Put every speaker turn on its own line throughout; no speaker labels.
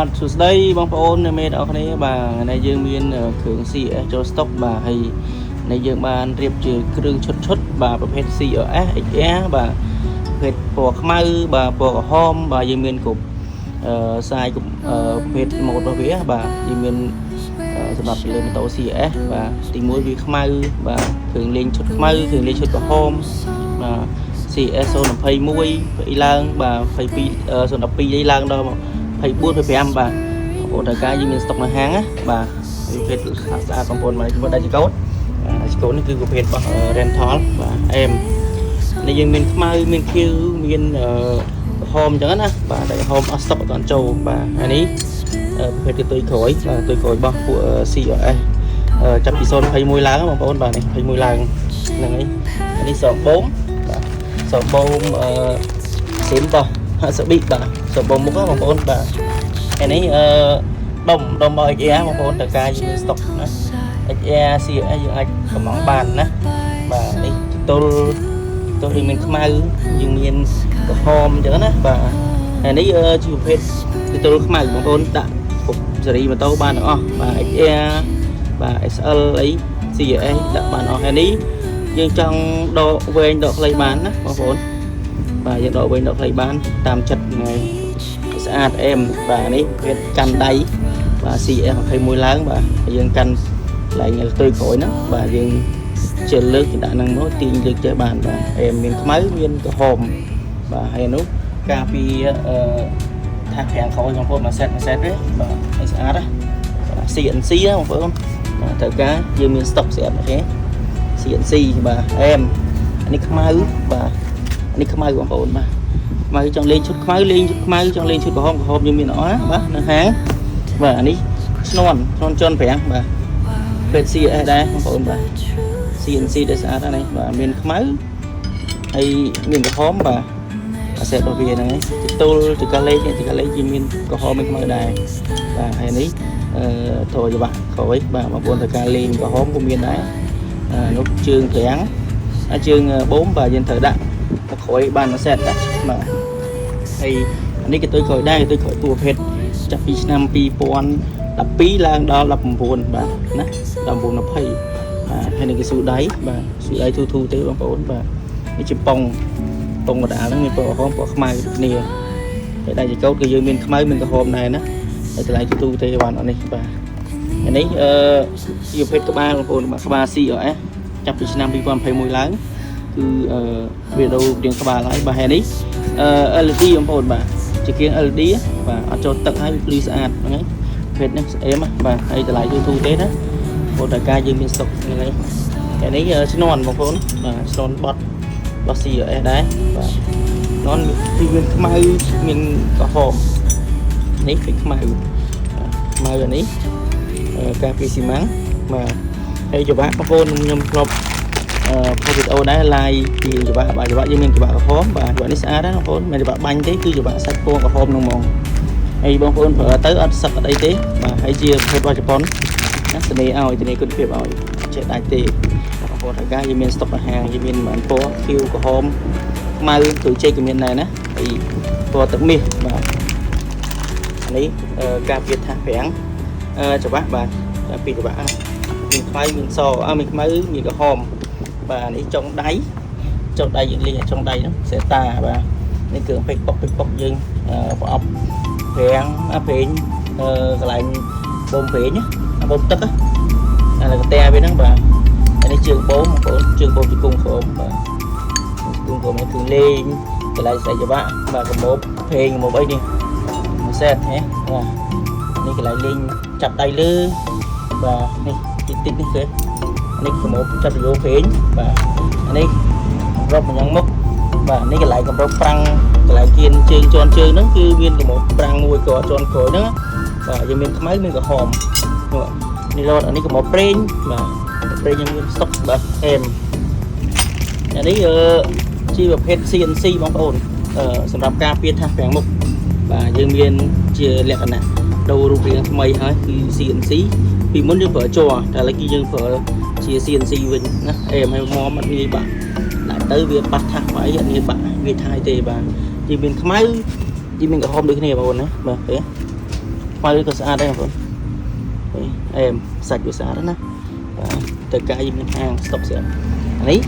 សួស្តីបងប្អូនអ្នកមេទាំងអស់គ្នាបាទថ្ងៃនេះយើងមានគ្រឿង CRS ចូលស្តុកបាទហើយនេះយើងបានរៀបជាគ្រឿងឈុតឈុតបាទប្រភេទ CRS XR បាទប្រភេទពណ៌ខ្មៅបាទពណ៌ក្រហមបាទយើងមានគ្រប់អឺសាយគ្រប់ប្រភេទម៉ូដរបស់វាបាទយើងមានសម្រាប់លើម៉ូតូ CRS បាទទី1វាខ្មៅបាទគ្រឿងលេងឈុតខ្មៅគ្រឿងលេងឈុតក្រហមបាទ CRS 021អីឡើងបាទ22 012អីឡើងដល់24 25បាទបងប្អូនត្រូវការយើងមានស្តុកនៅហាងណាបាទប្រភេទស្អាតស្អាតបងប្អូនមកជាមួយដៃចង្កូតបាទដៃចង្កូតនេះគឺប្រភេទរបស់ rental បាទអែមនេះយើងមានខ្មៅមានខៀវមានក្រហមអញ្ចឹងណាបាទតែក្រហមអស់ស្តុកអត់ទាន់ចូលបាទហើយនេះប្រភេទកន្ទុយក្រោយបាទកន្ទុយក្រោយរបស់ពួក CRS ចាប់ពី021ឡើងបងប្អូនបាទនេះ21ឡើងហ្នឹងហើយនេះសបូមបាទសបូមអឺស៊ីមរបស់50ប៊ីបាទសបូមមុខបងប្អូនបាទហើយនេះអឺដុំដុំរបស់ XR បងប្អូនត្រូវការយើងមានស្តុកណា XR CRS យើងអាចកំងបានណាបាទនេះទល់ទល់យើងមានខ្មៅយើងមានក្រហមអញ្ចឹងណាបាទហើយនេះជាប្រភេទទល់ខ្មៅបងប្អូនដាក់គ្រប់សេរីម៉ូតូបានទាំងអស់បាទ XR បាទ SL អី CRS ដាក់បានអស់ហើយនេះយើងចង់ដកវែងដកខ្លីបានណាបងប្អូនបាទយើងដកវែងដកខ្លីបានតាមចិត្តថ្ងៃស្អាតអែមបាទនេះប្រភេទកាន់ដៃបាទ CRS 21ឡើងបាទយើងកាន់កន្លែងទុយក្រោយហ្នឹងបាទយើងជិលលើកដាក់ហ្នឹងមកទាញលើកចេះបានបាទអែមមានខ្មៅមានក្រហមបាទហើយនោះការពីអឺថាប្រាំងក្រោយបងប្អូនមួយសេតមួយសេតទេបាទឲ្យស្អាតណាបាទ CNC ណាបងប្អូនបាទត្រូវការយើងមានស្តុកស្រាប់OK CNC បាទអែមនេះខ្មៅបាទនេះខ្មៅបងប្អូនបាទខ្មៅចង់លេងឈុតខ្មៅលេងឈុតខ្មៅចង់លេងឈុតក្រហមក្រហមយើងមានអស់ណាបាទនៅហាងបាទអានេះស្នន់ស្នន់ជន់ប្រាំងបាទពេទ្យ CRS ដែរបងប្អូនបាទ CNC ដែលស្អាតណាស់នេះបាទមានខ្មៅហើយមានក្រហមបាទអាសេតរបស់វាហ្នឹងឯងទល់ចកលេខនេះចកលេខវាមានក្រហមមានខ្មៅដែរបាទហើយនេះអឺធរច្បាក់ក្រោយបាទបងប្អូនត្រូវការលេងក្រហមក៏មានដែរនោះជើងប្រាំងជើងបូមបាទយើងត្រូវដាក់ក្រោយបានមួយសេតដែរបាទហើយនេះក៏ទុយក្រោយដែរក៏ទុយក្រោយតួប្រភេទចាប់ពីឆ្នាំ2012ឡើងដល់19បាទណា19 20បាទហើយនេះគេស៊ូដៃបាទស៊ូដៃធូធូទេបងប្អូនបាទនេះជាប៉ុងប៉ុងកណ្ដាលហ្នឹងមានពណ៌ក្រហមពណ៌ខ្មៅដូចគ្នាហើយដៃចកោតក៏យើងមានខ្មៅមានក្រហមដែរណាហើយតម្លៃធូធូទេបានអត់នេះបាទហើយនេះអឺជាប្រភេទក្បាលបងប្អូនបាទក្បាល CRS ចាប់ពីឆ្នាំ2021ឡើងគឺអឺវាដូររៀងក្បាលហើយបាទហើយនេះអឺ LED បងប្អូនបាទជាគៀង LED បាទអត់ចូលទឹកហើយវាភ្លឺស្អាតហ្នឹងហើយប្រភេទនេះស្អែមបាទហើយតម្លៃធូធូទេណាបងតែការយើងមានស្តុកហ្នឹងហើយហើយនេះឈ្នាន់បងប្អូនបាទឈ្នាន់បត់របស់ CRS ដែរបាទឈ្នាន់គឺមានខ្មៅមានក្រហមនេះគឺខ្មៅខ្មៅអានេះការពីស៊ីម៉ាំងបាទហើយច្បាក់បងប្អូនខ្ញុំធ្លាប់អឺផុសវីដេអូដែរ live ពីច្បាក់បាទច្បាក់យើងមានច្បាក់ក្រហមបាទច្បាក់នេះស្អាតណាស់បងប្អូនមិនច្បាក់បាញ់ទេគឺច្បាក់សាច់ពណ៌ក្រហមហ្នឹងហ្មងហើយបងប្អូនប្រើទៅអត់សឹកអត់អីទេបាទហើយជាប្រភេទរបស់ជប៉ុនណាធានាឲ្យធានាគុណភាពឲ្យចេះដាច់ទេបងប្អូនត្រូវការយើងមានស្តុកអាហារយើងមានប្រហែលពណ៌ខៀវក្រហមខ្មៅទូចេកក៏មានដែរណាហើយពណ៌ទឹកមាសបាទអានេះការពារថាសប្រាំងច្បាស់បាទការពារច្បាស់មានខ្មៅមានសអើមានខ្មៅមានក្រហមបាទនេះចុងដៃចុងដៃយើងលេងចុងដៃហ្នឹងសេតាបាទនេះគឺពេកប៉ុកពេកប៉ុកយើងប្រអប់ប្រាំងប្រេងកន្លែងបូមប្រេងបូមទឹកអាកតែវាហ្នឹងបាទអានេះជើងបូមបងប្អូនជើងបូមជង្គង់ក្រោមបាទជង្គង់ក្រោមនេះគឺលេងកន្លែងស្អីច្បាក់បាទកមោបប្រេងកមោបអីនេះមួយសេតហ៎បាទនេះកន្លែងលេងចាប់ដៃលើបាទនេះតិចតិចនេះគឺនេះកមោបចាប់យោប្រេងបាទអានេះរកមួយយ៉ាងមុខបាទនេះកន្លែងកម្របប្រាំងកន្លែងគៀនជើងជន់ជើងហ្នឹងគឺមានកម្របប្រាំងមួយក៏ជន់ក្រោយហ្នឹងបាទយើងមានខ្មៅមានក្រហមនេះរត់អានេះកម្របប្រេងបាទប្រេងយើងមានស្តុកបាទអែមអានេះអឺជាប្រភេទ CNC បងប្អូនអឺសម្រាប់ការពារថាសប្រាំងមុខបាទយើងមានជាលក្ខណៈដូររូបរាងថ្មីហើយគឺ CNC ពីមុនយើងប្រើជ័រតែឥឡូវគឺយើងប្រើជា CNC វិញណាអែមហើយមមអត់ងាយបាក់ដាក់ទៅវាប៉ះថាសបាយអត់ងាយបាក់វាថាយទេបាទយើងមានខ្មៅយើងមានក្រហមដូចគ្នាបងប្អូនណាបាទឃើញ ខ្មៅក៏ស្អាតដែរបងប្អូននេះអែមសាច់វាស្អាតណាស់ណាបាទទៅកាយយើងមានហាងស្តុកស្រាប់អានេះ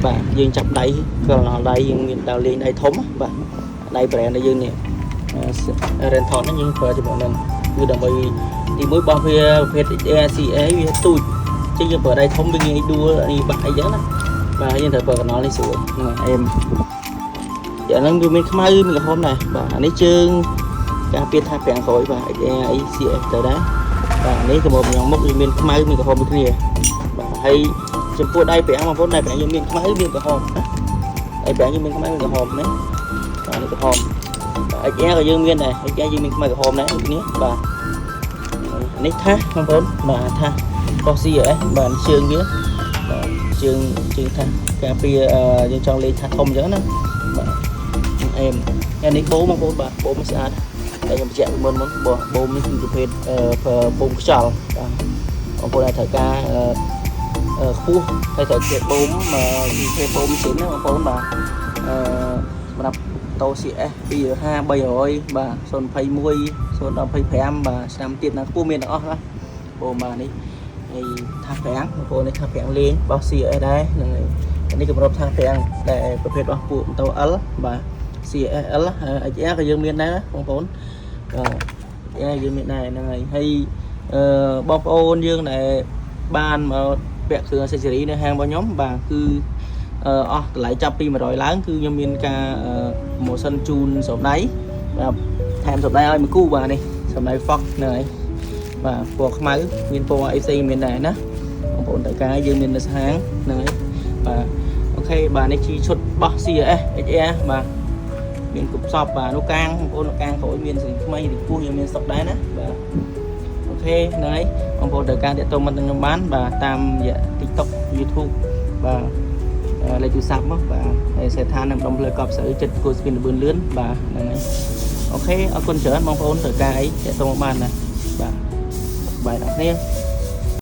បាទយើងចាប់ដៃក៏ដល់ដៃយើងមានដល់លេងដៃធំណាបាទដៃ brand ដែលយើងនេះ rental ហ្នឹងយើងប្រើជាមួយនឹងគឺដើម្បីទីមួយបោះវាប្រភេទ ACA វាទូចចឹងយើងប្រើដៃធំវាងាយដួលនេះបាក់អីចឹងណាបាទយើងត្រូវប្រើកណលនេះស្រួលហ្នឹងហើយអែមយ៉ាងហ្នឹងវាមានខ្មៅមានក្រហមដែរបាទអានេះជើងការពារថាប្រាំងក្រោយបាទ XR អី CF ទៅដែរបាទនេះកម្របញងមុខវាមានខ្មៅមានក្រហមដូចគ្នាបាទហើយចំពោះដៃប្រាំងបងប្អូនដៃប្រាំងយើងមានខ្មៅមានក្រហមណាដៃប្រាំងយើងមានខ្មៅមានក្រហមណាបាទនេះក្រហម XR ក៏យើងមានដែរ XR យើងមានខ្មៅក្រហមដែរដូចគ្នាបាទនេះថាសបងប្អូនបាទថាសបោះ CRS បាទជើងវាបាទជើងជើងថាសការពារយើងចង់លេងថាសធំអញ្ចឹងណាបាទអែមហើយនេះបូមបងប្អូនបាទបូមស្អាតតែខ្ញុំបញ្ជាក់ពីមុនមុនបូមនេះគឺប្រភេទបូមខ្យល់បាទបងប្អូនអាចត្រូវការខ្ពស់ហើយត្រូវជាបូមប្រភេទបូមស៊ីនណាបងប្អូនបាទអឺសម្រាប់ តូ CS 250 300បាទ021 025បាទឆ្នាំទៀតណាខ្ពស់មានទាំងអស់ណាបងបាទនេះហើយថាសប្រាំងបងប្អូននេះថាសប្រាំងលេងរបស់ CRS ដែរហ្នឹងហើយនេះកម្របថាសប្រាំងដែលប្រភេទរបស់ពួកម៉ូតូ L បាទ CRS L XR ក៏យើងមានដែរណាបងប្អូនបាទ XR យើងមានដែរហ្នឹងហើយហើយអឺបងប្អូនយើងដែលបានមកពាក់គ្រឿង accessory នៅហាងរបស់ខ្ញុំបាទគឺអស់តម្លៃចាប់ពី100ឡើងគឺខ្ញុំមានការ promotion ជូនស្រោមដៃបាទថែមស្រោមដៃឲ្យមួយគូបាទនេះស្រោមដៃ Fox ហ្នឹងហើយបាទពណ៌ខ្មៅមានពណ៌អីផ្សេងមានដែរណាបងប្អូនត្រូវការយើងមាននៅហាងហ្នឹងហើយបាទ OK បាទនេះជាឈុតបោះ CRS XR បាទមានគ្រប់សពបាទនោះកាងបងប្អូនកាងក្រោយមានសេរីថ្មីរីពោះយើងមានស្តុកដែរណាបាទ OK ហ្នឹងហើយបងប្អូនត្រូវការតាក់ទងមកនឹងខ្ញុំបានបាទតាមរយៈ TikTok YouTube បាទលេខទូរស័ព្ទមកបាទហើយសេដ្ឋាននៅម្ដុំផ្លូវកប់ស្រូវចិត្តគោស្ពានលបឿនលឿនបាទហ្នឹងហើយ OK អរគុណច្រើនបងប្អូនត្រូវការអីតាក់ទងមកបានណាបាទបាយដល់គ្នា។